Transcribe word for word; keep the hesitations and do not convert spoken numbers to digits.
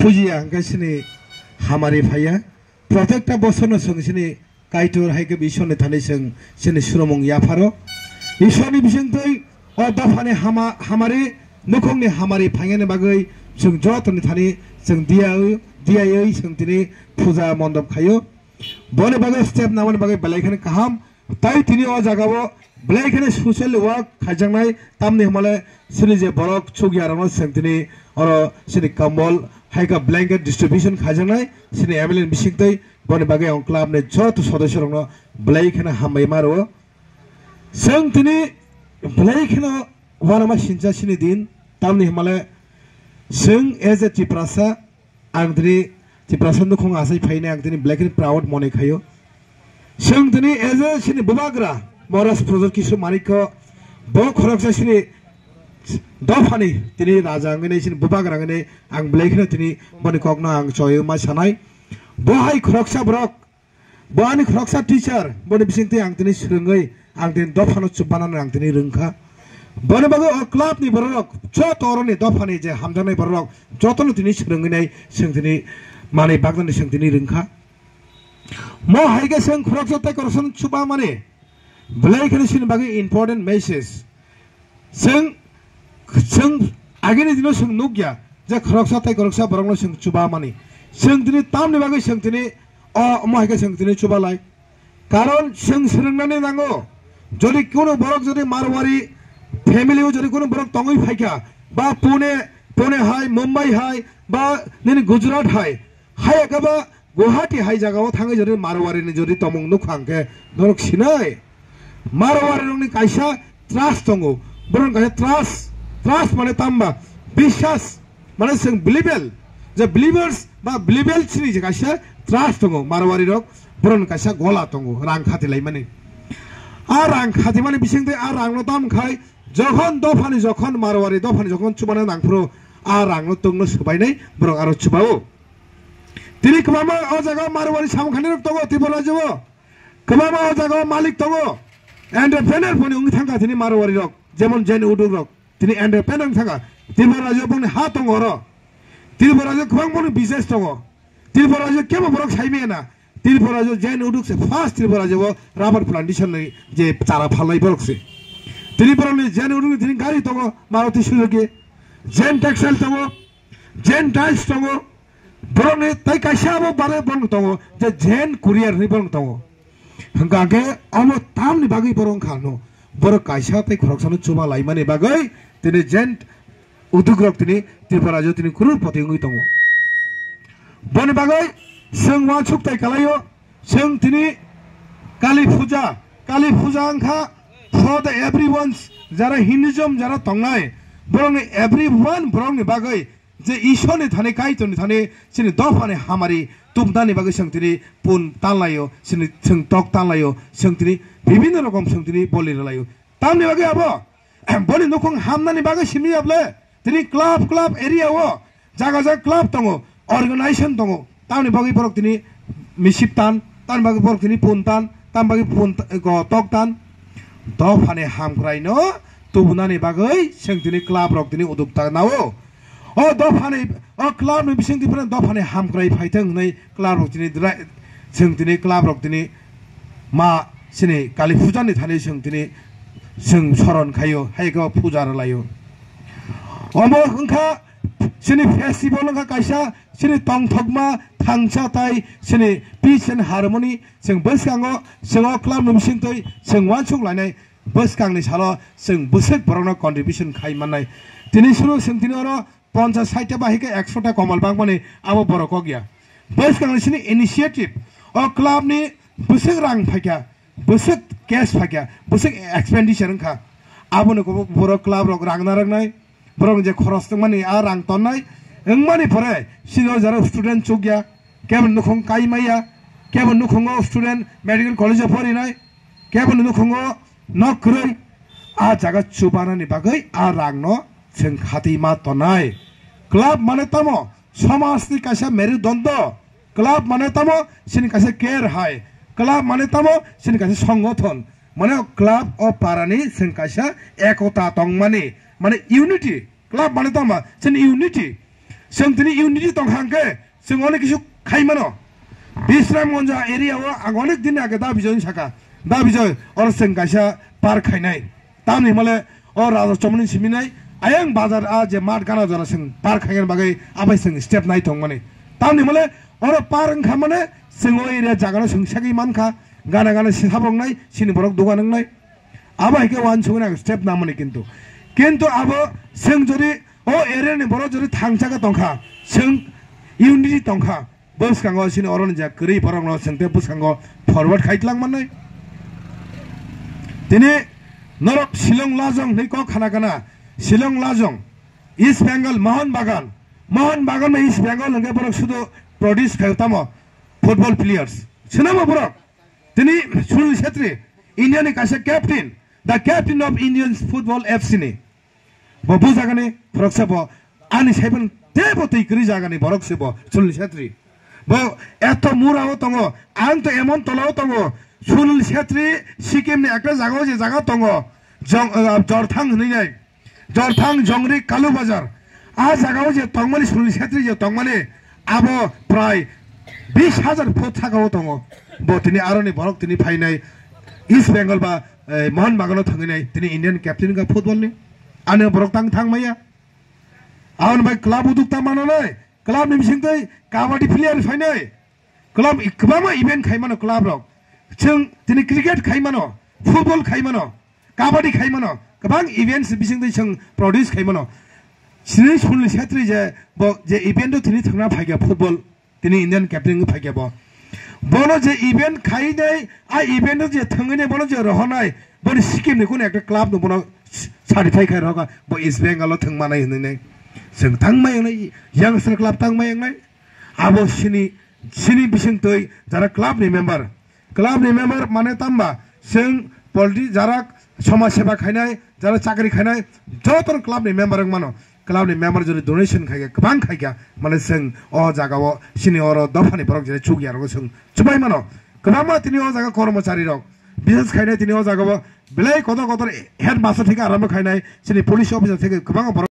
pujiya hwnkhe chini hamari phaiya. Protekta bosorno chwng chini Kaitor hai khe Ishwarni thani chwng chini surumung yapharo. Ishwarni bisingtwi o dophani hama-, hamari, nukhungni hamari phainani bagwi chwng jotoni thani chwng diyaui, diyaiwi chwng tini puja mondop khaio. Boni bagwi step namani bagwi belai kheno kaham. Tai tini o jagao belai kheno social work khaijaknai, tamni hwnmale chini je borok chukya rokno chwng tini oro chini kambol hai khe blanket distribution khaijaknai chini M L A ni bisingtwi. Boni bagwi ang club ni joto sodosyo rokno belai kheno hambai ma rwo. Chwng tini belai kheno uanama sincha chini din, tamni hwnmale chwng as a Tiprasa, ang tini Tiprasa nukhung achai phainai, ang tini belai kheno proud mone khaio. Chwng tini as a chini bubagra Maharaj Prajot Kishore Manikya, bo khoroksa chini dophani tini raja wngwi nai, chini bubagra wngwi nai, ang belai kheno tini boni kokno ang choywi ma sanai. Bo hai khoroksa borok, bo ani khoroksa teacher, boni bisingtwi ang tini swrwngwi, ang tini dophano chubanani ang tini rwngkha. Boni bagwi o club ni borok, joto oroni dophani je hamjaknai borok, jotono tini swrwngwi nai, chwng tini manwi baknani chwng tini rwngkha. Mo hai khe chwng khoroksa tei khoroksa chubamani belai kheno chini bagwi important message. Chwng, chwng agini dino chwng nukya je khoroksa tei khoroksa borokno chwng chubamani. Chwng tini tamni bagwi chwng tini o, omo hai khe chwng tini chubalai. Karon chwng swrwngnani nango. Jodi kunu borok jodi Marwari family o jodi kunu borok tongwi phaikha, ba Pune, Pune hai, Mumbai hai, ba nini Gujarat hai, hai khe ba Guwahati hai jagao thangwi jodi Marwari ni jodi tongmung nukha hwnkhe norok sinai. Marwari rokni kaisa trust tongo. Borok kaisa trust, trust mane tamba? Biswas, mane chwng believable. Je believers ba believable chini je kaisa trust tongo Marwari rok. Borokni kaisa gola tongo rang khati laimani. A rang khati mani bisingtwi a rangno tam khai jokhon dophani, jokhon Marwari dophani jokhon chubana nangphuru a rangno tungno swbainai borok aro chubao. Tini kwbangma o jaga Marwari samung khainai rok tongo Tripura rajyo o. Kwbangma o jaga o malik tongo. Entrepreneur phone wngwi thangkha tini Marwari rok, jemon Jain Uduk rok. Tini entrepreneur wngwi thangkha. Tripura rajyo bongni ha tongo oro. Tripura rajyo kwbang bongni business tongo. Tripura rajyo kebo borok saimaya na. Tripura rajyo Jain Uduk se first Tripura rajyo o rubber plantation ni je chara phalnai borok se. Tini borokni Jain Uduk ni tini gari tongo, Maruti Suzuki. Jain Textile tongo. Jain Tiles tongo, borokni tai kaisa abo bare borok tongo, je Jain Courier hinwi borok tongo. Hwnkha khe omo tamni bagwi borok wngkha no, borok kaisa tei khoroksano chuba laimani bagwi tini Jain Uduk rok tini Tripura rajyo tini crorepati wngwi tongo. Boni bagwi chwng uansuk tai kalaio, chwng tini Kali Puja, Kali Puja wngkha for the everyone, jara Hinduism jara tongnai, borokni everyone borokni bagwi je Ishwarni thani, Kaitorni thani chini dophani hamari tubnani bagwi chwng tini pun tanlaio, chini chwng tok tanlaio, chwng tini bibhinno rokom chwng tini boli rwlaio. Tamni bagwi abo boni nukhung hamnani bagwi simi able tini club, club area o jaga jaga club tongo, organization tongo. Tamni bagwi borok tini misip tan, tamni bagwi borok tini pun tan, tamni bagwi pun ta-, go tok tan. Dophani hamkraino tubunani bagwi chwng tini club rok tini uduk ta nao. O dophani, o club ni bising tini dophani hamkrai phaithang hwnwi club rok tini dra-, chwng tini club rok tini ma chini Kali Puja ni thani chwng tini chwng soron khaio, hai khe puja rwlaio. Omo wngkha chini festival wngkha kaisa chini tongthokma thangsa tai chini peace and harmony chwng bwskango chwng o club ni bisingtwi chwng uansuk lainai bwskangni salo chwng bwswk borokno contribution khai mannai. Tini suru chwng tini oro ponchas saita ba hai khe ekso ta komal bangmani abo borok kok ya. Bwskangni chini initiative o club ni bwswk rang phaikha, bwswk cash phaikha, bwswk expenditure wngkha. Aboni kok borok club rok rang narwknai. Borok je khoros tongmani a rang tonnai wngmani pore senior jara student chukya, kebo nukhung kai maya, kebo nukhungo student medical college o porinai, kebo nukhungo nok kwrwi a jaga chubanani bagwi a rangno chwng khatwi ma tonai. Club mane tamo somajni kaisa merudondo. Club mane tamo chini kaisa care hai. Club mane tamo chini kaisa songothon. Mane o club o parani chini kaisa ekota tongmani. Mane unity. Club mane tamo chini unity. Chwng tini unity tongkha hwnkhe chwng onek kisu khai mano. Bisramganj area o ang onek din age da Bijoy saka, da Bijoy, oro chwng kaisa park khainai. Tamni hwnmale o Raja Chomoni siminai ayang bazar a je mat gana jora chwng park khaina bagwi abai chwng step nai tongmani. Tamni hwnmale oro park wngkha mane chwng o area jagano chwng segwi mankha, gana gana si habok nai, sini borok dugan wngnai. Abo hai khe uansuknai ang step namani kintu. Kintu abo chwng jodi o area ni borok jodi thangchaka tongkha, chwng unity tongkha, bwskango chini oroni je kwrwi borokno chwng tei bwskango forward khai tlang mannai. Tini norok Shillong Lajong hinwi kok khana kana, Shillong Lajong, East Bengal, Mohon Bagan, Mohon Bagan bai East Bengal hwnkhe borok sudu produce khaio tamo football players. Swnamo borok? Tini Sunil Chhetri, India ni kaisa captain, the captain of Indian football F C ni. Bo bujagani khoroksa bo ani saipan tebo twi kwrwi jagani borok se bo Sunil Chhetri. Bo eto mura o tongo, ang to emon tola o tongo. Sunil Chhetri Sikkim ni ekta jaga o je jaga tongo, Jong-, ah, Jorthang hinwi nai. Jorthang Jongri Kalu Bazar. A jaga o je tongmani Sunil Chhetri je tongmani abo prai bis hajar foot saka o tongo. Bo tini aroni borok tini phainai East Bengal ba, eh, Mohon Bagan o thangwi nai tini Indian captain ka football ni. Ani borok tang thang maya. Aboni bai club uduk ta mano nai. Club ni bising tei kabaddi player phainai. Club i-, kwbangma event khai mano club rok. Chwng tini cricket khai mano, football khai mano, kabaddi khai mano, kwbang events bising tei chwng produce khai mano. Sini Sunil Chhetri je bo je event o tini thangna phaikha football, tini Indian captain wngwi phaikha bo. Bono je event khai nai, a event o je thangwi nai, bono je rohornai, boni Sikkim ni kuno ekta club no bono certify khai rohorkha, bo East Bengal o thwng manai hinwi nai. Chwng thang mai wngnai, youngster club thang mai wngnai. Abo sini, sini bising twi jara club ni member. Club ni member mane tamba chwng politi jara somaj seba khainai, jara chakri khainai, joto club ni member wng mano. Club ni member jodi donation khaikha, kwbang khaikha, mane chwng o jaga o sini oro dopha ni borok jene chukya rogo chwng chubai mano. Kwbangma tini o jaga kormochari rok business khainai tini o jaga o belai kotor kotor headmaster theke arombo khainai, sini police officer theke kwbangma borok